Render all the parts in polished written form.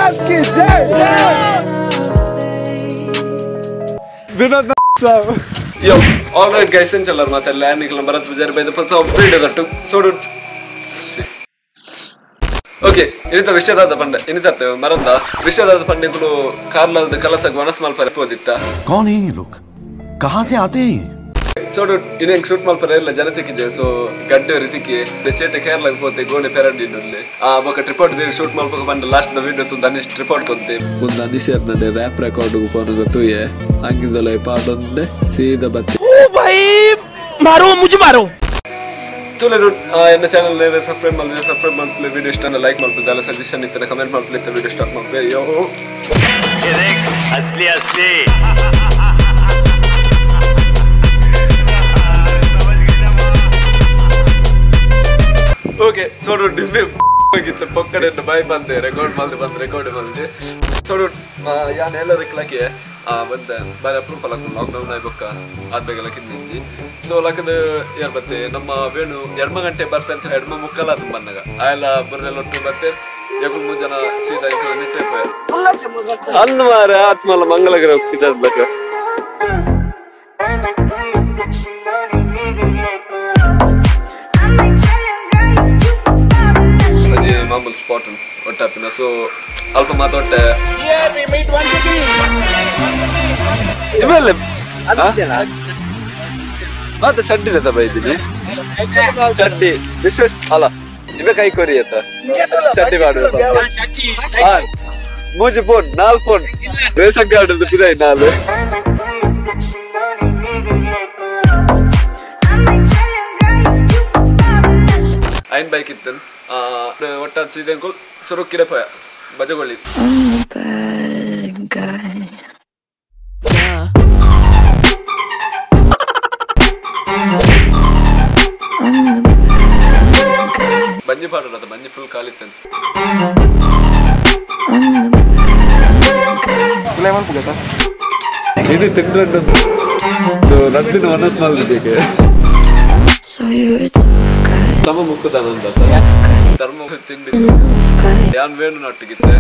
Bharat ಕಿ ಜೈ. Yo, all right guys, enchalar mathella nikla Bharat Pujari by the first video gattu so okay inita vishayada pande inita maranda vishayada pande kulu karlad kalasag vanas malpare poditta. Kaun hai ye log, kahan se aate hain ye? So inen shoot malpare illa janatikije so gadde ritiki chete kerlag pote gone peradidulle aa boka tripod de shoot malpaga pande last the video tu danish tripod konte undu anisherna rap record gu ponaga tuye angidale paadonde seeda batte. Oh bhai maro mujhe maro. ತುಲೆ ಎನ್ನ channel subscribe ಮಾಡಿದ್ರೆ subscribe ಮಾಡ್ಲಿ, video ಇಷ್ಟ like ಮಾಡ್ಬಿದ್ದಲ್ಲ, suggestion ಇದ್ದರೆ comment ಮಾಡ್ಲಿ, video start ಮಾಡ್ಲಿ. ಅಯ್ಯೋ ಅಸ್ಲಿ ಅಸ್ಲಿ okay ಸೋಡು ಡಿಮ್ಮೆ ಹೋಗಿತ್ತು ಪೊಕ್ಕಡೆ boy ಬಂದೆ ರೆಕಾರ್ಡ್ ಮಾಡಿದೆ ಬಂದು ರೆಕಾರ್ಡ್ ಮಾಡಿದೆ ಸೋಡು ಯಾನ್ ಎಲ್ಲದಕ್ಕೆ ಲಕ್ಕೆ ಬಂದೆ ಬಾರಿ ಅಪ್ರೂಪ್ ಅಲ್ಲ ಲಾಕ್ಡೌನ್ ಆಯ್ಬೊಕ್ಕ ಆದ್ಬೇಗೆಲ್ಲ ಕಿಂದಿಂಜಿ. ಸೊ ಲಕ್ಕದ ಯಾರು ಬತ್ತೆ ನಮ್ಮ ವೇಣು ಎಡ್ಮ ಗಂಟೆ ಬರ್ತೆ ಅಂತ ಎಡ್ಮ ಮುಕ್ಕಲ್ಲ ಅದು ಬಂದಾಗ ಆಯೆಲ್ಲ ಬುರ್ರೆಲ್ಲ ಒಟ್ಟು ಬರ್ತೆ ಎಗುಲ್ ಮೂರು ಜನ ಸೀದಾ ನಿಟ್ಟೆ ಅಂದ್ ಮಾರ ಆತ್ಮಲ್ಲ ಮಂಗಳಗರ ಹೋಗ್ತಿದ್ದ. ಮಾಮೂಲು ಸ್ಪಾಟ್ ಒಟ್ಟಾಪಿನ ಸೊ ಅಲ್ಪ ಮಾತೊಟ್ಟೆ ಇವೆಲ್ಲ ಮಾತ ಚಡ್ಡಿ ಬೈದಿನಿ ಚಡ್ಡಿ ವಿಶೇಷ ಅಲ್ಲ ಇವೆ ಕೈ ಕೊರಿ ಆತ ಚಡ್ಡಿ ಮಾಡುವ ಮೂಜಿ ಫೋನ್ ನಾಲ್ಕು ಫೋನ್ ರೇಷನ್ ಕಾರ್ಡ್ ಪಿದಾಯಿ ನಾಲ್. ಐನ್ ಬೈಕ್ ಇತ್ತನ್ ಒಟ್ಟಾದ ಸೀದೆಂಕು ಸುರುಕ್ಕಿಡೆ ಪೋಯ ಬಜಗೊಳ್ಳಿ. ಬಂಜಿ ಪಾಡೋದ ಬಂಜಿ ಫುಲ್ ಖಾಲಿತ್ತನ್. ಇದು ತಿಂಡ್ರಡ್ಡು ರಡ್ಡಿನ ಒನಸ್ ಮಲ್ದಿಗೆ ತಮ್ಮ ಮುಕ್ಕುದಾನಂದ ಧರ್ಮ ತಿಂಡಿ ಯಾನ್ ವೇಣು ನಟ್ಟಿಗಿತ್ತೆ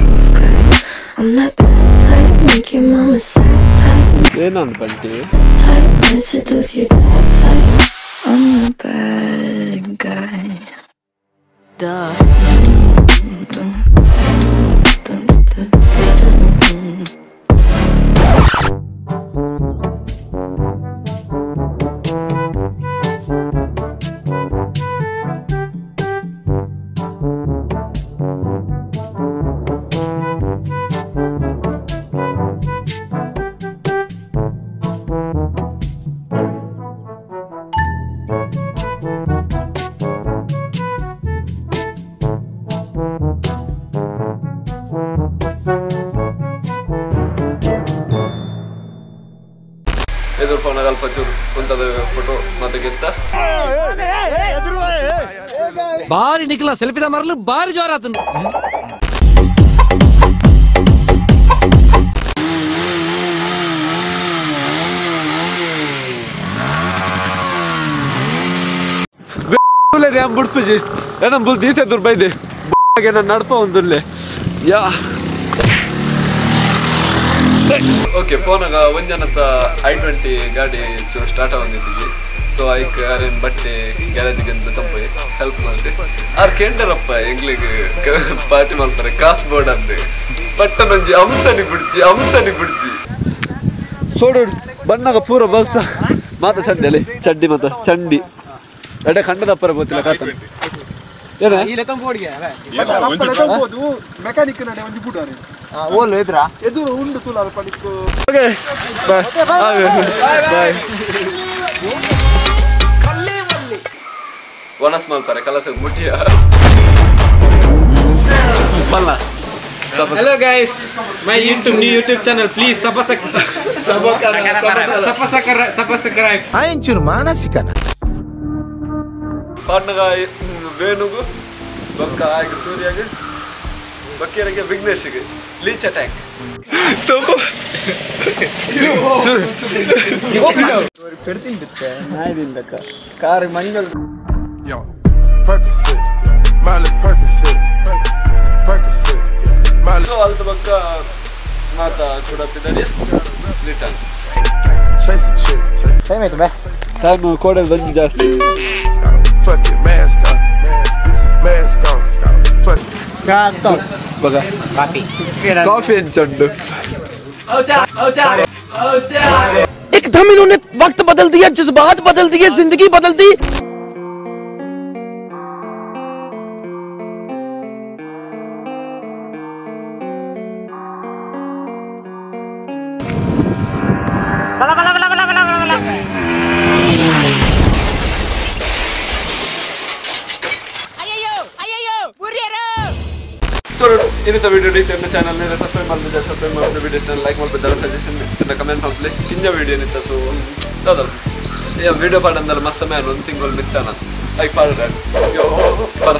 ಏನಂತ ಬಂಟಿ. ಎದುರು ಫೋನಾಗ ಅಲ್ಪ ಚೂರು ಕುಂತದ ಫೋಟೋ ಮತ್ತೆ ಗೆತ್ತ ಬಾರಿ ನಿಖಲ ಸೆಲ್ಫಿದ ಮರಲು ಬಾರಿ ಜೋರ ಆತನು. ಬಿಡ್ಪುಜಿ ಏನ ಬುಲ್ ದೀತೆ ದುರ್ಬೈದೆ ನಡ್ಪ ಒಂದುಲ್ಲೆ ಯಾ. ಓಕೆ ಫೋನಾಗ ಒಂದ್ ಜನತ್ತ i20 ಗಾಡಿ ಚೂರು ಸ್ಟಾರ್ಟ್ ಬಂದಿದ್ದೀವಿ. ಸೊ ಐಕ್ ಅರೇನ್ ಬಟ್ಟೆ ಗ್ಯಾರೇಜ್ಗೆ ಅಂತ ತಪ್ಪಿ ಹೆಲ್ಪ್ ಮಾಡ್ತೆ ಆರ್ ಕೇಂಡರಪ್ಪ ಎಂಗ್ಲಿಗೆ ಪಾರ್ಟಿ ಮಾಡ್ತಾರೆ ಕಾಸು ಬೋರ್ಡ್ ಅಂದೆ ಬಟ್ಟನೊಂಜಿ ಅಂಸನಿ ಬಿಡ್ಚಿ ಅಂಸನಿ ಬಿಡ್ಚಿ ಸೋಡು ಬಣ್ಣಗ ಪೂರ ಬಲ್ಸ ಮಾತ ಚಂಡಿ ಅಲ್ಲಿ ಚಡ್ಡಿ ಮಾತ ಚಂಡಿ ಎಡೆ ಖಂಡದಪ್ಪರ ಗೊತ್ತಿಲ್ಲ ಕಾತ ಮೆಕ್ಯಾನಿಕ್ ನಡೆ ಒಂಜಿ ಬುಡಾರೆ ಓಲ್ ಎದುರಾ ಎದುರು ಉಂಡು ತುಲಾರ ಪಡಿಕು. Okay bye bye. ವನಸ್ ಮಲ್ಪರೆ ಕಲಸ ಮುಟ್ಟಿಯ ಬಲ್ಲ. Hello guys, my YouTube new YouTube channel, please subscribe. ಆಯಂಚೂರು ಮಾನಸಿಕನ ಪಾಟ್ನಗ ವೇಣುಗು ಬೊಕ್ಕ ಆಗ ಸೂರ್ಯಾಗ ಬಕ್ಕೇರಿಗೆ ವಿಘ್ನೇಶ್ಗೆ ಲೀಚ್ ಅಟ್ಯಾಕ್ ತಗೋ ಕಾರ್ ಮಂಜಲ್. Yo, Percocet, Miley Percocet, Percocet, Miley. So ಅಲ್ತ ಬೊಕ್ಕ ಬೊಕ್ಕ ಮಾತಾ ಕುಡಪಿದಡಿ ರಿಟರ್ನ್. ಟೈಮ್ ಆಯ್ತು ಬೇ. ಟೈಮ್ ಕೋಡೆ ಬಂದು ಜಾಸ್ತಿ. Fuck it, mask on, mask on, fuck it. ಬಗ ಕಾಫಿ ಕಾಫಿ ಎಂಚುಂಡು. एकदम इन्होंने वक्त बदल दिया, जज्बात बदल दिए, जिंदगी बदल दी। ಬಲ ಬಲ ಬಲ ಬಲ ಬಲ ಬಲ ಬಲ. ಸೊ ಇನ್ನಿತ ವಿಡಿಯೋ ಇತ್ತು ಚಾನಲ್ ಸಬ್ಸ್ಕ್ರೈಬ್ ಮಾಡಿದ್ರೆ ಸಬ್ಸ್ಕ್ರೈಬ್ ಮಾಡಿದ್ರೆ ವಿಡಿಯೋ ಲೈಕ್ ಮಾಡ್ಬಿದ್ದಾರೆ ಸಜೆಷನ್ ಕಮೆಂಟ್ ಮಾಡ್ಲಿ ಕಿಂಜ ವಿಡಿಯೋ ನಿತ್ತ. ಸೊ ದಾದಲ್ ಏ ವಿಡಿಯೋ ಪಾಡಂದಲ್ಲ ಮಸ್ತ್ ಸಮಯ ಒಂದು ತಿಂಗಳು ಬಿತ್ತಾನ ಲೈಕ್ ಪಾಡ ಬರ.